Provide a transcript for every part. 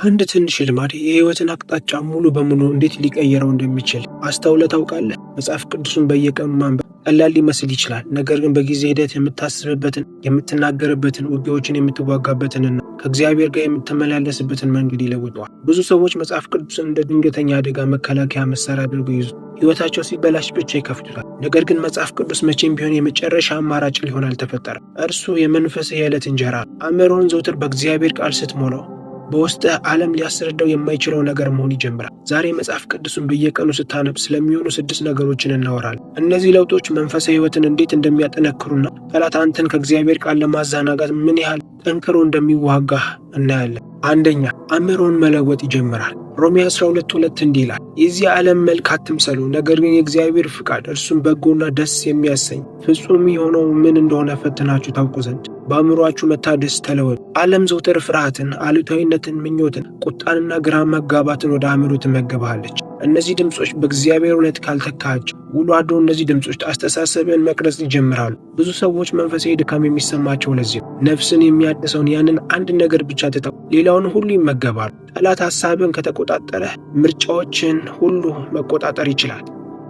አንድ ትንሽ ልማድ የህይወትን አቅጣጫ ሙሉ በሙሉ እንዴት ሊቀይረው እንደሚችል አስተውለህ ታውቃለህ? መጽሐፍ ቅዱስን በየቀኑ ማንበብ ቀላል ሊመስል ይችላል። ነገር ግን በጊዜ ሂደት የምታስብበትን፣ የምትናገርበትን፣ ውጊያዎችን የምትዋጋበትንና ከእግዚአብሔር ጋር የምትመላለስበትን መንገድ ይለውጠዋል። ብዙ ሰዎች መጽሐፍ ቅዱስን እንደ ድንገተኛ አደጋ መከላከያ መሳሪያ አድርገው ይዙ ሕይወታቸው ሲበላሽ ብቻ ይከፍቱታል። ነገር ግን መጽሐፍ ቅዱስ መቼም ቢሆን የመጨረሻ አማራጭ ሊሆን አልተፈጠረም። እርሱ የመንፈስ የዕለት እንጀራ። አእምሮን ዘውትር በእግዚአብሔር ቃል ስትሞላው በውስጥህ ዓለም ሊያስረዳው የማይችለው ነገር መሆን ይጀምራል። ዛሬ መጽሐፍ ቅዱስን በየቀኑ ስታነብ ስለሚሆኑ ስድስት ነገሮችን እናወራለን። እነዚህ ለውጦች መንፈሳዊ ሕይወትን እንዴት እንደሚያጠነክሩና ጠላት አንተን ከእግዚአብሔር ቃል ለማዘናጋት ምን ያህል ጠንክሮ እንደሚዋጋህ እናያለን። አንደኛ፣ አእምሮን መለወጥ ይጀምራል። ሮሜ 12:2 እንዲህ ይላል፣ የዚህ ዓለም መልክ አትምሰሉ፣ ነገር ግን የእግዚአብሔር ፍቃድ እርሱም በጎና ደስ የሚያሰኝ ፍጹም የሆነው ምን እንደሆነ ፈትናችሁ ታውቁ ዘንድ በአእምሮአችሁ መታደስ ተለወጡ። ዓለም ዘውትር ፍርሃትን፣ አሉታዊነትን፣ ምኞትን፣ ቁጣንና ግራ መጋባትን ወደ አእምሮ ትመግብሃለች። እነዚህ ድምፆች በእግዚአብሔር እውነት ካልተካቸው ውሎ አድሮ እነዚህ ድምፆች አስተሳሰብን መቅረጽ ይጀምራሉ። ብዙ ሰዎች መንፈሳዊ ድካም የሚሰማቸው ለዚህ ነው። ነፍስን የሚያድሰውን ያንን አንድ ነገር ብቻ ትተው ሌላውን ሁሉ ይመገባሉ። ጠላት ሐሳብን ከተቆጣጠረ ምርጫዎችን ሁሉ መቆጣጠር ይችላል።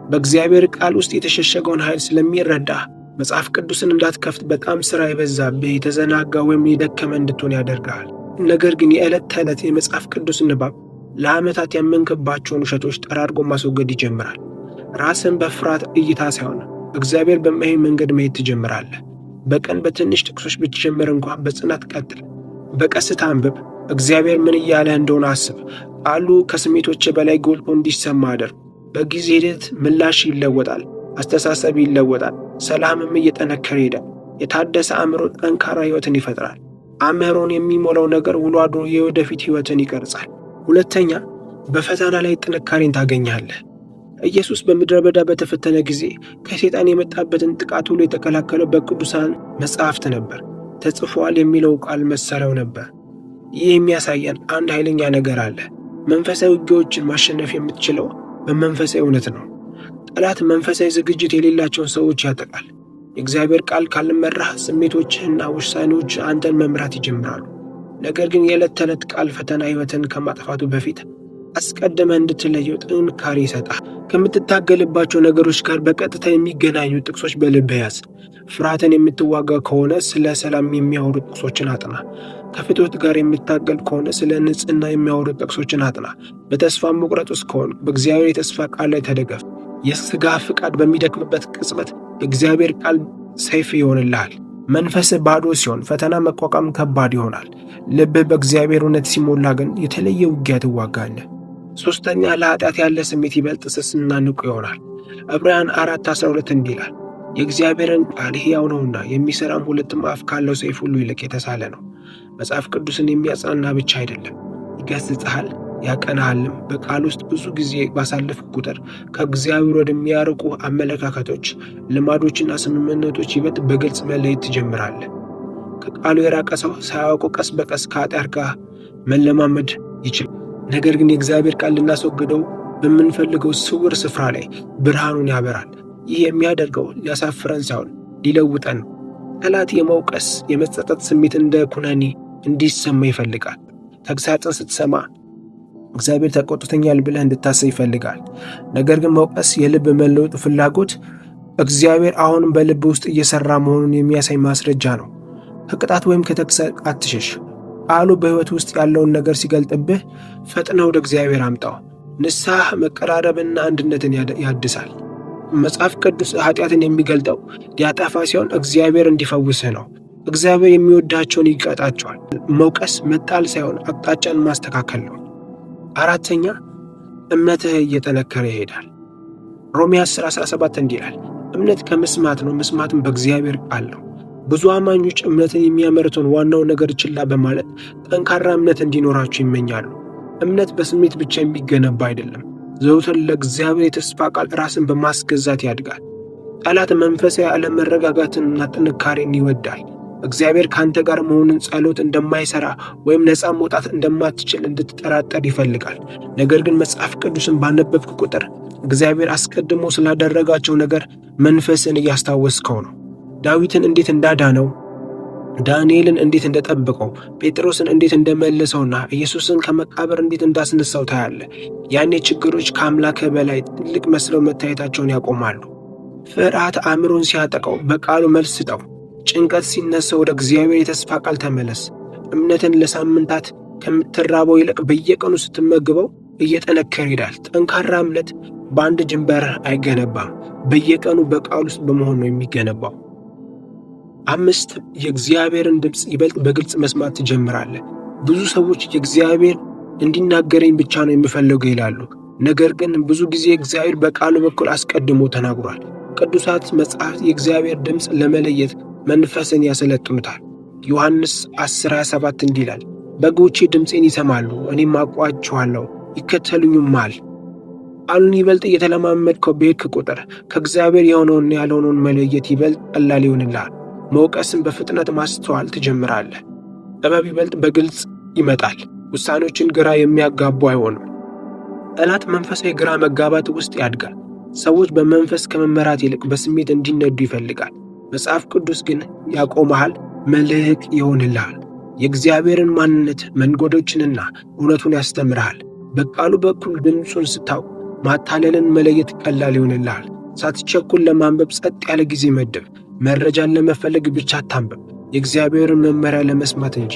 በእግዚአብሔር ቃል ውስጥ የተሸሸገውን ኃይል ስለሚረዳ መጽሐፍ ቅዱስን እንዳትከፍት በጣም ሥራ የበዛብህ፣ የተዘናጋ ወይም የደከመ እንድትሆን ያደርግሃል። ነገር ግን የዕለት ተዕለት የመጽሐፍ ቅዱስ ንባብ ለዓመታት ያመንክባቸውን ውሸቶች ጠራርጎ ማስወገድ ይጀምራል። ራስን በፍርሃት እይታ ሳይሆን እግዚአብሔር በሚያይ መንገድ ማየት ትጀምራለህ። በቀን በትንሽ ጥቅሶች ብትጀምር እንኳን በጽናት ቀጥል። በቀስታ አንብብ። እግዚአብሔር ምን እያለህ እንደሆነ አስብ። ቃሉ ከስሜቶች በላይ ጎልቶ እንዲሰማ አድርግ። በጊዜ ሂደት ምላሽ ይለወጣል፣ አስተሳሰብ ይለወጣል፣ ሰላምም እየጠነከረ ይሄዳል። የታደሰ አእምሮ ጠንካራ ሕይወትን ይፈጥራል። አእምሮን የሚሞላው ነገር ውሎ አድሮ የወደፊት ሕይወትን ይቀርጻል። ሁለተኛ፣ በፈተና ላይ ጥንካሬን ታገኛለህ። ኢየሱስ በምድረ በዳ በተፈተነ ጊዜ ከሰይጣን የመጣበትን ጥቃት ሁሉ የተከላከለው በቅዱሳን መጻሕፍት ነበር። ተጽፏል የሚለው ቃል መሳሪያው ነበር። ይህ የሚያሳየን አንድ ኃይለኛ ነገር አለ። መንፈሳዊ ውጊያዎችን ማሸነፍ የምትችለው በመንፈሳዊ እውነት ነው። ጠላት መንፈሳዊ ዝግጅት የሌላቸውን ሰዎች ያጠቃል። የእግዚአብሔር ቃል ካልመራህ ስሜቶችህና ውሳኔዎች አንተን መምራት ይጀምራሉ። ነገር ግን የዕለት ተዕለት ቃል ፈተና ሕይወትን ከማጥፋቱ በፊት አስቀድመህ እንድትለየው ጥንካሬ ይሰጣል። ከምትታገልባቸው ነገሮች ጋር በቀጥታ የሚገናኙ ጥቅሶች በልብህ ያዝ። ፍርሃትን የምትዋጋ ከሆነ ስለ ሰላም የሚያወሩ ጥቅሶችን አጥና። ከፍትወት ጋር የምታገል ከሆነ ስለ ንጽህና የሚያወሩ ጥቅሶችን አጥና። በተስፋ መቁረጥ ውስጥ ከሆን በእግዚአብሔር የተስፋ ቃል ላይ ተደገፍ። የሥጋ ፍቃድ በሚደክምበት ቅጽበት የእግዚአብሔር ቃል ሰይፍ ይሆንልሃል። መንፈስህ ባዶ ሲሆን ፈተና መቋቋም ከባድ ይሆናል። ልብህ በእግዚአብሔር እውነት ሲሞላ ግን የተለየ ውጊያ ትዋጋለህ። ሶስተኛ፣ ለኃጢአት ያለ ስሜት ይበልጥ ስስና ንቁ ይሆናል። ዕብራውያን 4:12 እንዲህ ይላል፣ የእግዚአብሔርን ቃል ሕያው ነውና የሚሠራም ሁለትም አፍ ካለው ሰይፍ ሁሉ ይልቅ የተሳለ ነው። መጽሐፍ ቅዱስን የሚያጽናና ብቻ አይደለም፣ ይገሥጽሃል፣ ያቀናሃልም። በቃል ውስጥ ብዙ ጊዜ ባሳለፍክ ቁጥር ከእግዚአብሔር ወደሚያርቁ አመለካከቶች፣ ልማዶችና ስምምነቶች ይበልጥ በግልጽ መለየት ትጀምራለህ። ከቃሉ የራቀ ሰው ሳያውቀው ቀስ በቀስ ከኃጢአት ጋር መለማመድ ይችላል። ነገር ግን የእግዚአብሔር ቃል ልናስወግደው በምንፈልገው ስውር ስፍራ ላይ ብርሃኑን ያበራል። ይህ የሚያደርገው ሊያሳፍረን ሳይሆን ሊለውጠን ነው። ጠላት የመውቀስ የመጸጸት ስሜት እንደ ኩነኔ እንዲሰማ ይፈልጋል። ተግሳጽን ስትሰማ እግዚአብሔር ተቆጥቶኛል ብለህ እንድታስብ ይፈልጋል። ነገር ግን መውቀስ የልብ መለወጥ ፍላጎት እግዚአብሔር አሁንም በልብ ውስጥ እየሰራ መሆኑን የሚያሳይ ማስረጃ ነው። ከቅጣት ወይም ከተግሳጽ አትሸሽ። ቃሉ በሕይወት ውስጥ ያለውን ነገር ሲገልጥብህ ፈጥነህ ወደ እግዚአብሔር አምጣው። ንስሐ መቀራረብና አንድነትን ያድሳል። መጽሐፍ ቅዱስ ኃጢአትን የሚገልጠው ሊያጠፋ ሲሆን እግዚአብሔር እንዲፈውስህ ነው። እግዚአብሔር የሚወዳቸውን ይቀጣቸዋል። መውቀስ መጣል ሳይሆን አቅጣጫን ማስተካከል ነው። አራተኛ፣ እምነትህ እየጠነከረ ይሄዳል። ሮሜ 10:17 እንዲህ ይላል፣ እምነት ከመስማት ነው፣ መስማትም በእግዚአብሔር ቃል ነው። ብዙ አማኞች እምነትን የሚያመርተውን ዋናው ነገር ችላ በማለት ጠንካራ እምነት እንዲኖራቸው ይመኛሉ። እምነት በስሜት ብቻ የሚገነባ አይደለም። ዘውትር ለእግዚአብሔር የተስፋ ቃል ራስን በማስገዛት ያድጋል። ጠላት መንፈሳዊ አለመረጋጋትንና ጥንካሬን ይወዳል። እግዚአብሔር ከአንተ ጋር መሆኑን፣ ጸሎት እንደማይሰራ ወይም ነፃ መውጣት እንደማትችል እንድትጠራጠር ይፈልጋል። ነገር ግን መጽሐፍ ቅዱስን ባነበብክ ቁጥር እግዚአብሔር አስቀድሞ ስላደረጋቸው ነገር መንፈስን እያስታወስከው ነው። ዳዊትን እንዴት እንዳዳነው፣ ዳንኤልን እንዴት እንደጠበቀው፣ ጴጥሮስን እንዴት እንደመለሰውና ኢየሱስን ከመቃብር እንዴት እንዳስነሳው ታያለህ። ያኔ ችግሮች ከአምላክህ በላይ ትልቅ መስለው መታየታቸውን ያቆማሉ። ፍርሃት አእምሮን ሲያጠቃው በቃሉ መልስ ስጠው። ጭንቀት ሲነሳ ወደ እግዚአብሔር የተስፋ ቃል ተመለስ። እምነትን ለሳምንታት ከምትራበው ይልቅ በየቀኑ ስትመግበው እየጠነከረ ይሄዳል። ጠንካራ እምነት በአንድ ጀንበር አይገነባም። በየቀኑ በቃል ውስጥ በመሆን ነው የሚገነባው። 5፣ የእግዚአብሔርን ድምፅ ይበልጥ በግልጽ መስማት ትጀምራለህ። ብዙ ሰዎች የእግዚአብሔር እንዲናገረኝ ብቻ ነው የምፈልገው ይላሉ። ነገር ግን ብዙ ጊዜ እግዚአብሔር በቃሉ በኩል አስቀድሞ ተናግሯል። ቅዱሳት መጻሕፍት የእግዚአብሔር ድምፅ ለመለየት መንፈስን ያሰለጥኑታል። ዮሐንስ 10:27 እንዲህ ይላል፣ በጎቼ ድምፄን ይሰማሉ፣ እኔም አውቃቸዋለሁ፣ ይከተሉኝማል። ቃሉን ይበልጥ እየተለማመድከው በሄድክ ቁጥር ከእግዚአብሔር የሆነውንና ያልሆነውን መለየት ይበልጥ ቀላል ይሆንልሃል። መውቀስን በፍጥነት ማስተዋል ትጀምራለህ። ጥበብ ይበልጥ በግልጽ ይመጣል። ውሳኔዎችን ግራ የሚያጋቡ አይሆኑም። ጠላት መንፈሳዊ ግራ መጋባት ውስጥ ያድጋል። ሰዎች በመንፈስ ከመመራት ይልቅ በስሜት እንዲነዱ ይፈልጋል። መጽሐፍ ቅዱስ ግን ያቆመሃል፣ መልህቅ ይሆንልሃል። የእግዚአብሔርን ማንነት፣ መንገዶችንና እውነቱን ያስተምርሃል። በቃሉ በኩል ድምፁን ስታውቅ ማታለልን መለየት ቀላል ይሆንልሃል። ሳትቸኩል ለማንበብ ጸጥ ያለ ጊዜ መድብ። መረጃን ለመፈለግ ብቻ አታንብብ፣ የእግዚአብሔርን መመሪያ ለመስማት እንጂ።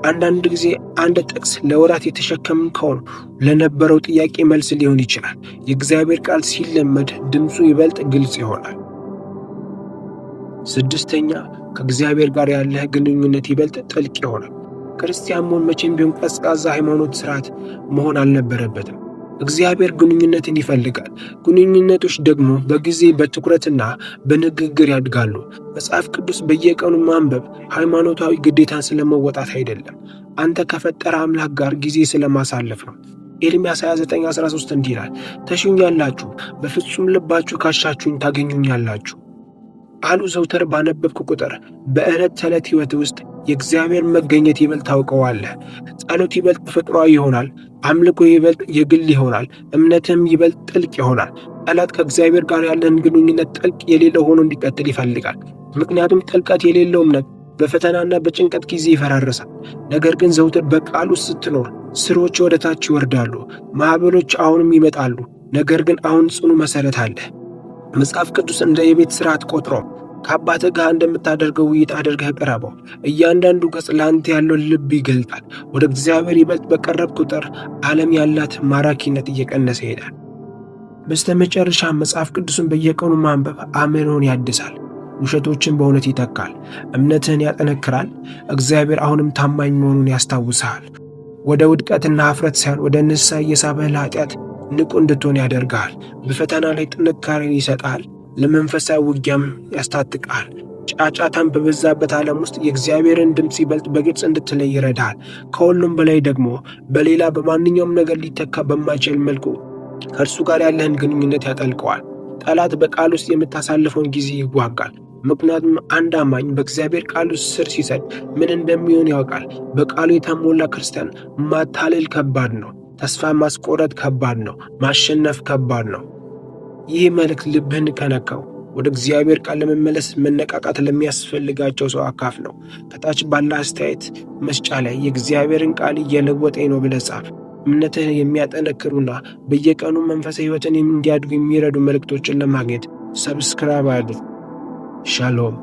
አንዳንድ ጊዜ አንድ ጥቅስ ለወራት የተሸከምከውን ለነበረው ጥያቄ መልስ ሊሆን ይችላል። የእግዚአብሔር ቃል ሲለመድ ድምፁ ይበልጥ ግልጽ ይሆናል። 6ኛ፣ ከእግዚአብሔር ጋር ያለህ ግንኙነት ይበልጥ ጥልቅ ይሆናል። ክርስቲያን መሆን መቼም ቢሆን ቀዝቃዛ ሃይማኖት ስርዓት መሆን አልነበረበትም። እግዚአብሔር ግንኙነትን ይፈልጋል። ግንኙነቶች ደግሞ በጊዜ በትኩረትና በንግግር ያድጋሉ። መጽሐፍ ቅዱስ በየቀኑ ማንበብ ሃይማኖታዊ ግዴታን ስለመወጣት አይደለም፣ አንተ ከፈጠረ አምላክ ጋር ጊዜ ስለማሳለፍ ነው። ኤርምያስ 29:13 እንዲህ ይላል፣ ተሹኛላችሁ፣ በፍጹም ልባችሁ ካሻችሁኝ ታገኙኛላችሁ። ቃሉ ዘውትር ባነበብክ ቁጥር በዕለት ተዕለት ሕይወት ውስጥ የእግዚአብሔር መገኘት ይበልጥ ታውቀዋለህ። ጸሎት ይበልጥ ተፈጥሯዊ ይሆናል። አምልኮ ይበልጥ የግል ይሆናል። እምነትም ይበልጥ ጥልቅ ይሆናል። ጠላት ከእግዚአብሔር ጋር ያለን ግንኙነት ጥልቅ የሌለው ሆኖ እንዲቀጥል ይፈልጋል። ምክንያቱም ጥልቀት የሌለው እምነት በፈተናና በጭንቀት ጊዜ ይፈራረሳል። ነገር ግን ዘውትር በቃሉ ስትኖር ስሮች ወደ ታች ይወርዳሉ። ማዕበሎች አሁንም ይመጣሉ፣ ነገር ግን አሁን ጽኑ መሠረት አለ። መጽሐፍ ቅዱስ እንደ የቤት ሥርዓት ቆጥሮ ከአባትህ ጋር እንደምታደርገው ውይይት አድርገህ ቅረበው። እያንዳንዱ ገጽ ለአንተ ያለውን ልብ ይገልጣል። ወደ እግዚአብሔር ይበልጥ በቀረብክ ቁጥር ዓለም ያላት ማራኪነት እየቀነሰ ይሄዳል። በስተመጨረሻ መጽሐፍ ቅዱስን በየቀኑ ማንበብ አእምሮን ያድሳል፣ ውሸቶችን በእውነት ይተካል፣ እምነትህን ያጠነክራል። እግዚአብሔር አሁንም ታማኝ መሆኑን ያስታውስሃል። ወደ ውድቀትና ኀፍረት ሳይሆን ወደ ንስሐ እየሳበህ ለኃጢአት ንቁ እንድትሆን ያደርግሃል። በፈተና ላይ ጥንካሬን ይሰጥሃል፣ ለመንፈሳዊ ውጊያም ያስታጥቅሃል። ጫጫታን በበዛበት ዓለም ውስጥ የእግዚአብሔርን ድምፅ ይበልጥ በግልጽ እንድትለይ ይረዳሃል። ከሁሉም በላይ ደግሞ በሌላ በማንኛውም ነገር ሊተካ በማይችል መልኩ ከእርሱ ጋር ያለህን ግንኙነት ያጠልቀዋል። ጠላት በቃል ውስጥ የምታሳልፈውን ጊዜ ይዋጋል። ምክንያቱም አንድ አማኝ በእግዚአብሔር ቃል ውስጥ ስር ሲሰድ ምን እንደሚሆን ያውቃል። በቃሉ የተሞላ ክርስቲያን ማታለል ከባድ ነው። ተስፋ ማስቆረጥ ከባድ ነው። ማሸነፍ ከባድ ነው። ይህ መልእክት ልብህን ከነካው ወደ እግዚአብሔር ቃል ለመመለስ መነቃቃት ለሚያስፈልጋቸው ሰው አካፍለው። ከታች ባለ አስተያየት መስጫ ላይ የእግዚአብሔርን ቃል እየለወጠኝ ነው ብለህ ጻፍ። እምነትህን የሚያጠነክሩና በየቀኑ መንፈሳዊ ሕይወትን እንዲያድጉ የሚረዱ መልእክቶችን ለማግኘት subscribe አድርግ። ሻሎም።